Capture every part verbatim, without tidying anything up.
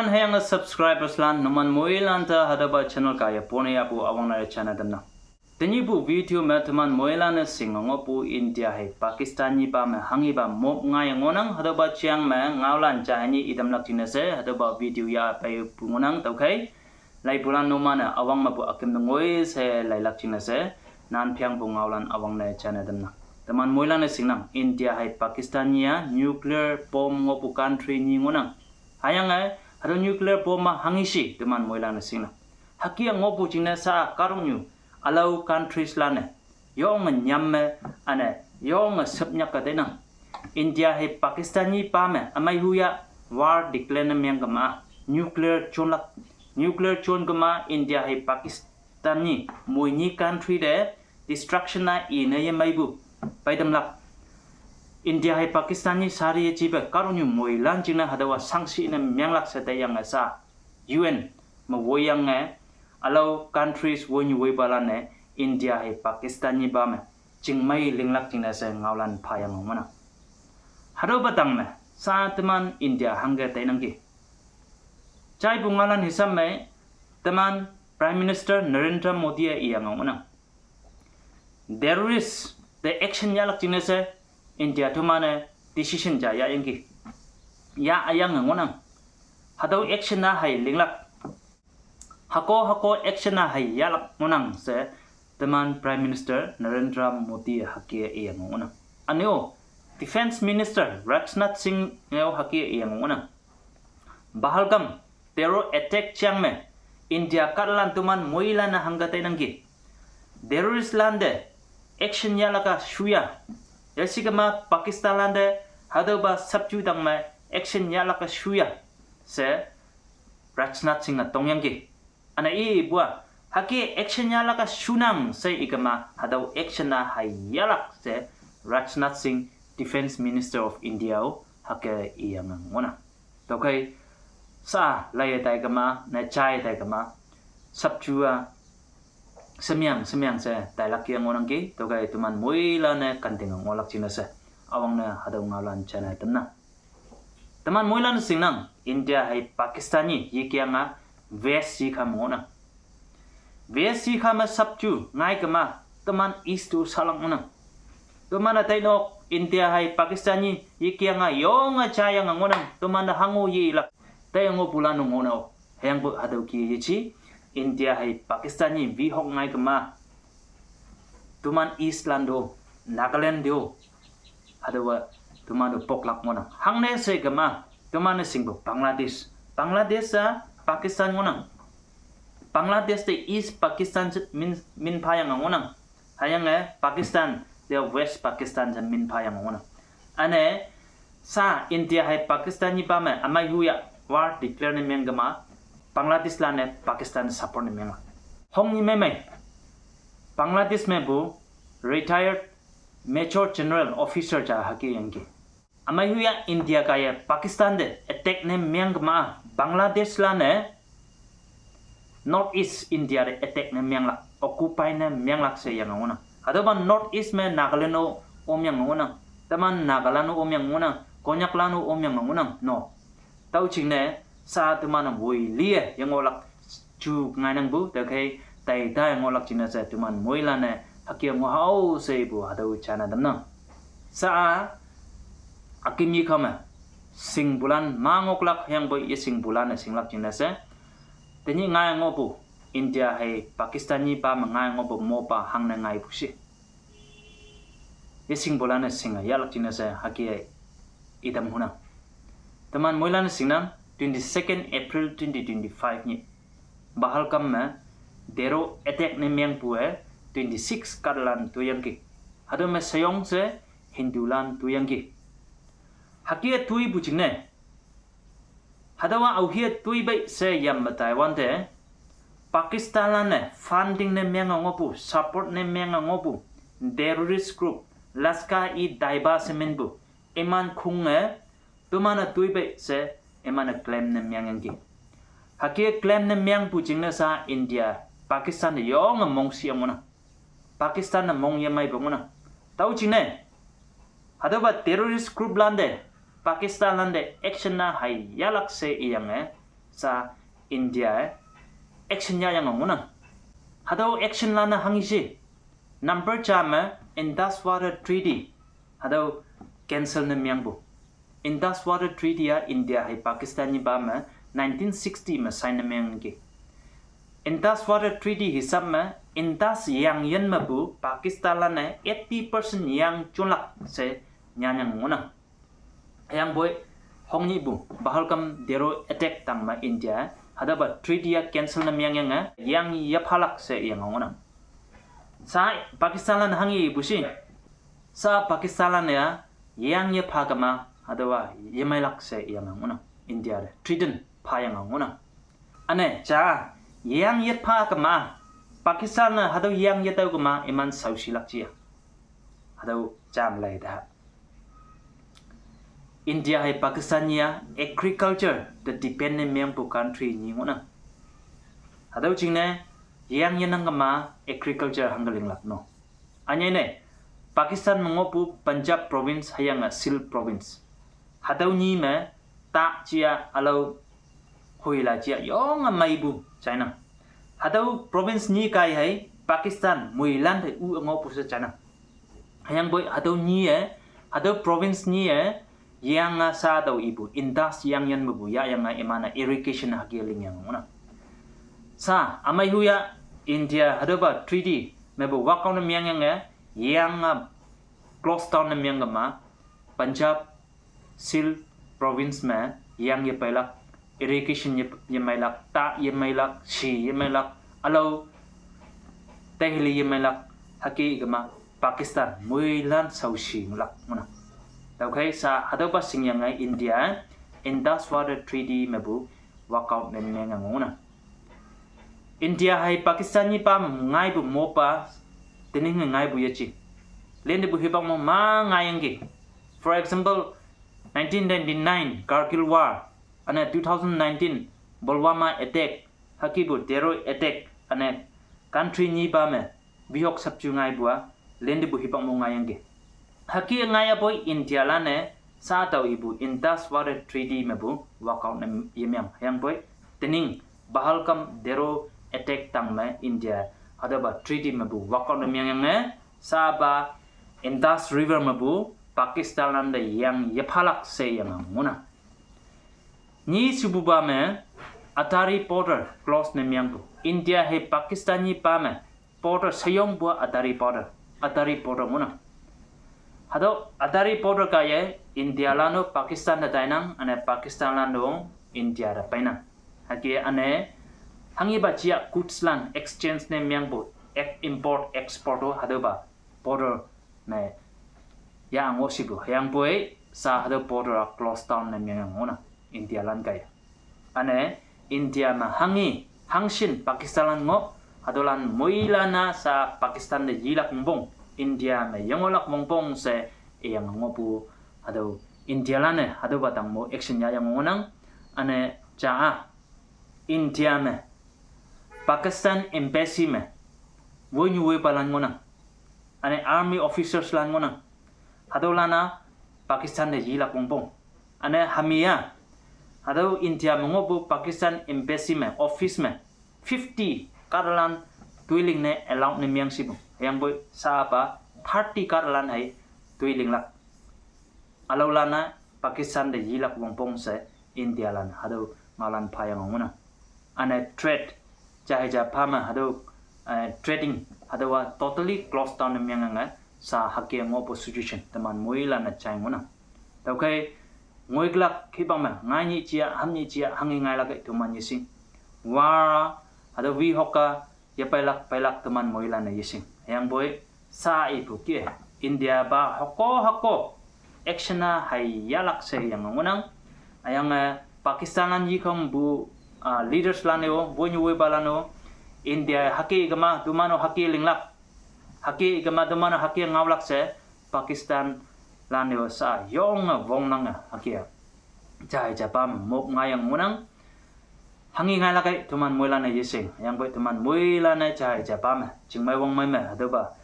Hüyange subscribers lan numan moilan te hatüopa channel kaiye pone yahpu üwangne channel tamnang. Tenyihpu video me teman moilan-e shinge ngohpu India hei Pakistan nyipa me hanghipa mop ngaiye ngohnang, hatüopa jeang me ngaolan ja hei nyi itamlak jingne she hatüopa video yah peipu ngohnang. Tüokhei laipulan numan-e üwang mepu üküm te ngoi she leilak jingne she nan phangpu ngaolan üwangne channel tamnang. Teman moilan-e shingnang, India hei Pakistan nyi-a nuclear bomb ngohpu country nyi ngohnang. Hüyange hatüo nuclear bomb-a hanghi shi teman moilan-e shingnang. Hüke ngohpu jingne sha kahtoknyu ülao countries lan-e yonge nyam me üne yonge shepnyak-e tainang. India hei Pakistan nyipa me ümei huya war declare ne meng kema, nuclear jonlak, nuclear jon kema India hei Pakistan nyi moini country te destruction-a ine yemeipu peitamlak. India hei Pakistan nyi sari yejipe kahtoknyu moilan jingne hatüowa shangshih ne menglak she taiyange sha U N me woiyange ülao countries woinyu woipalan-e India hei Pakistan nyipa me chingmei linglak jingne she ngaolan phayange ngohnang. Hatüopa tang me sha teman India hangke tainangki. Jaipu ngaolan hisap me teman Prime Minister Narendra Modi-e iyange ngohnang, terrorist te action yahlak jingne she India teman-e decision ja yahyangki. Yah üyange ngohnang. Hatüo action-a hei linglak, hüko hüko action-a hei yahlak ngohnang she teman Prime Minister Narendra Modi hüke iyange ngohnang. Üne-o Defence Minister Rajnath Singh-e-o hüke iyange ngohnang, Pahalgam terror attack jeang me India kahtalan teman moilan-e hangke tainangki. Terrorist lante action yahlak-a shuya, yesikema Pakistan lante hatüopa sapju tang me action yahlak-a shuya she Rajnath Singh-e tongyangki. Üne ipu-a hüke action yahlak-a shunang she ikema hatüo action-a hei yahlak she Rajnath Singh, Defence Minister of India-o hüke iyange ngohnang. Tüokhei sha laiye tai kema ne jaiye tai kema, sapju-a shemeang shemeang she tailak ye ngohnangki. Tüokhei teman moilan-e kantinge ngohlak jingne she üwangne hatüo ngaolan jane tamnang. Teman moilan-e shingnang, India hei Pakistan nyi yekeng-a West yikha me ngohnang. West yikha me sapju ngai kema teman East to salak ngohnang. Teman-e tainok India hei Pakistan nyi yekeng-a yonge jayange ngohnang, teman-e hango yelak. Taiye ngohpulan-o ngohnang-o. Hüyangpoi hatüo ki yeji, India hei Pakistan nyi wehok ngai kema teman East lan to, Nagaland to, hatüowa teman-o poklak ngohnang. Hangne she kema teman-e shingpu Bangladesh, Bangladesh-a Pakistan ngohnang. Bangladesh te East Pakistan she min, min phayange ngohnang. Hüyange Pakistan te West Pakistan she min phayange ngohnang. Üne sha India hei Pakistan nyipa me ümei huya war declare ne meng kema, Bangladesh lan-e Pakistan support ne menglak. Hongnyi meimei, Bangladesh mepu retired Major General officer ja hüke yangki, ümei huya India kaiye Pakistan te attack ne meng kema, Bangladesh lan-e North East India te attack ne menglak, occupy ne menglak she yange ngohnang. Hatüopa North East me Nagaland-o omyange ngohnang. Teman Nagaland-o omyange ngohnang, Konyaklan-o omyange ngohnang, no. Tüo jingne sha teman-e woi liye yengohlak ju ngainangpu, tüokhei taita yengohlak jingne she teman moilan-e hüke ngoh hao she ipu hatüo jane tamnang. Sha-a üküm yikha me shingpulan ma ngoklak, hüyangpoi yeshingpulan-e shinglak jingne she, tenyih ngai ngohpu India hei Pakistan nyipa me ngai ngohpu mopa hangne ngaipu shi, yeshingpulan-e shinge yahlak jingne she hüke itam hunang. Teman moilan-e shingnang, twenty-second April twenty twenty-five nyih Pahalgam me terror attack ne mengpu-e twenty-six kahtalan toiyangki. Hatüo me sheyong she Hindulan toiyangki. Hüke toipu jingne, hatüowa aohe toipei she yam me taiwante, Pakistanlan-e funding ne menge ngohpu, support ne menge ngohpu terrorist group Lashkar-e-Taiba she minpu iman khonge teman-e toipei she iman-e claim ne mengyangki. Hüke claim ne mengpu jingne sha India Pakistan te yonge mongshih ngohnang. Pakistan-e mong yemeipu ngohnang. Tüo jingne hatüopa terrorist group lante Pakistanlan te action-a hei yahlak she iyange Sa India e action yahyange ngohnang. Hatüo action lan-e hanghi she. Number ja me Indus Water Treaty hatüo cancel ne mengpu. Indus Water Treaty-a India hei Pakistan nyipa me nineteen sixty me sign ne mengki. Indus Water Treaty hisap me Indus yangyin mepu Pakistan lan-e eighty percent yangjonlak she nyanyang ngohnang. Hüyangpoi hongnyihpu Pahalgam terror attack tang me India hatüopa treaty-a cancel ne mengyange yangye phalak she iyange ngohnang. Sa Pakistan lan hanghi ipu she. Sa Pakistan lan-e yangye pha kema hatüowa yemeilak she iyange ngohnang. India te threaten phayange ngohnang. Üne ja yangye pha kema Pakistan-e hatüo yangye tüo kema iman shaoshilak jia. Hatüo jam lai ta. India hei Pakistan nyi-a agriculture te depend ne mengpu country nyi ngohnang. Hatüo jingne yangye nang kema agriculture hangke linglak no. Ünyei ne Pakistan me ngohpu Punjab province hüyange Sindh province, hatüo nyi me ta jia ülao hoila jia yonge meipu jainang. Hatüo province nyi kai hei Pakistan moilan te u ngohpu she jainang. Hüyangpoi hatüo nyi-e, hatüo province nyi-e, yange sa tao ipu Indus yangyin mepu yahyange iman-e irrigation hüke lingyange ngohnang. Sa ümei huya India hatüopa treaty mepu walkout ne mengyange yange close down ne meng kema Punjab, Sindh province me yangye peilak, irrigation ye, yemeilak, ta yemeilak, shi yemeilak, ülao tehli yemeilak, hüke kema Pakistan moilan shaoshi ngohlak ngohnang. Tüokhei sa hatüopa shingyange India Indus Water Treaty mepu walkout ne mengyange ngohnang. India hei Pakistan nyipa ngaipu mopa tening ngaipu yeji. Lentepu hipak mo ma ngaiyangki. For example, nineteen ninety-nine Kargil War, üne two thousand nineteen Pulwama attack, hükepu terror attack, üne country nyipa me wihok sapju ngaipu-a, lentepu hipak mo ngaiyangki. Hüke ngaiyapoi India lan-e sa tao ipu Indus Water Treaty mepu walkout ne yemeng. Hüyangpoi tening Pahalgam terror attack tang me India hatüopa treaty mepu walkout ne mengyange sapa Indus River mepu Pakistan lan te yangye phalak she iyange ngohnang. Nyi shepupa me Attari border close ne mengpu. India hei Pakistan nyipa me border sheyongpu-a Attari border, Attari border ngohnang. Hatüo Attari border kaiye India lan-o Pakistan te tainang, üne Pakistan lan-o India te peinang. Hüke üne hanghipa jia goods lan exchange ne mengpu, ex-, import export-o hatüopa border me ya ngoh shipu. Hüyangpoi sa hatüo border-a close down ne mengyange ngohnang India lan kaiye. Üne India me hanghi hangshin Pakistan lan ngoh, hatüolan moilan-a sa Pakistan te yilak wongpong, India me yengohlak wongpong she iyange ngohpu hatüo India lan-e hatüopa tangmo action yahyange ngohnang. Üne ja-a India me Pakistan embassy me woinyu woipalan ngohnang. Üne army officers lan ngohnang. Hatüolan-a Pakistan te yilak wongpong. Üne hami-a hatüo India me ngohpu Pakistan embassy me office me fifty kahtalan toiling ne allowed ne mengshipu. Hüyangpoi sapa thirty kahtalan hei toilinglak. Ülaolan-a Pakistan te yilak wongpong she India lan hatüo ngaolan phayange ngohnang. Üne trade, ja hei ja pha me hatüo, eh, trading hatüowa totally close down ne mengyange sa hüke ngohpu situation teman moilan-e jai ngohnang. Tüokhei ngoiklak hipak me ngai nyih jia, ham nyih jia hanghi ngailak-e toman yeshing. War hatüo wihok-a yepeilak peilak teman moilan-e yeshing. Hüyangpoi sa ipu kih-e India pa hoko hoko action-a hei yahlak she iyange ngohnang. Hüyange Pakistan lan yikhong pu, ah, leaders lan-e-o, woinyu woipalan-e-o, India hüke kema toman-o hüke linglak, hüke kema toman-o hüke ngaolak she Pakistan lan-e-o sa yonge wongnange hüke-a ja hei ja pa me mop ngaiyange ngohnang. Hanghi ngailak-e toman moilan-e yeshing. Hüyangpoi teman moilan-e ja hei ja pa me chingmei wangmei me hatüopa,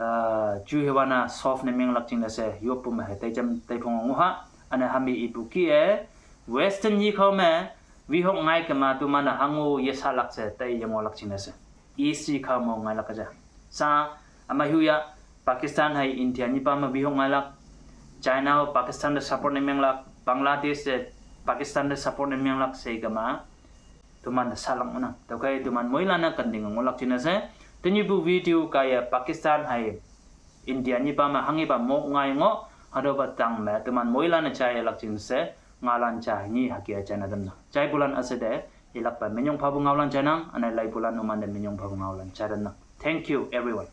ah, ju hiwan-a solve ne menglak jingne she yoppu me hei teijam teiphong ngoh ha. Üne hami ipu kih-e Western yikhao me Wihok ngai kema teman-e hango yesalak she taiye ngohlak jingne she, isi kha mo ngailak ja. Sha, üma huya, Pakistan hei India nyipa me wihok ngailak, China-o Pakistan te support ne menglak, Bangladesh-e Pakistan te support ne menglak she kema, teman te salak ngohnang. Tüokhei teman moilan-e kenting ngohlak jingne she, tenyihpu video kaiye Pakistan hei India nyipa me hanghepa mok ngai ngoh, hatüopa tang me teman moilan-e jaiyelak jingne she, ngaolan ja nyi hüke jaine tamnang. Jaipulan üshei te, yelakpe minyong phapu ngaolan jainang, üne laipulan numante minyong phapu ngaolan jai tamnang. Thank you everyone.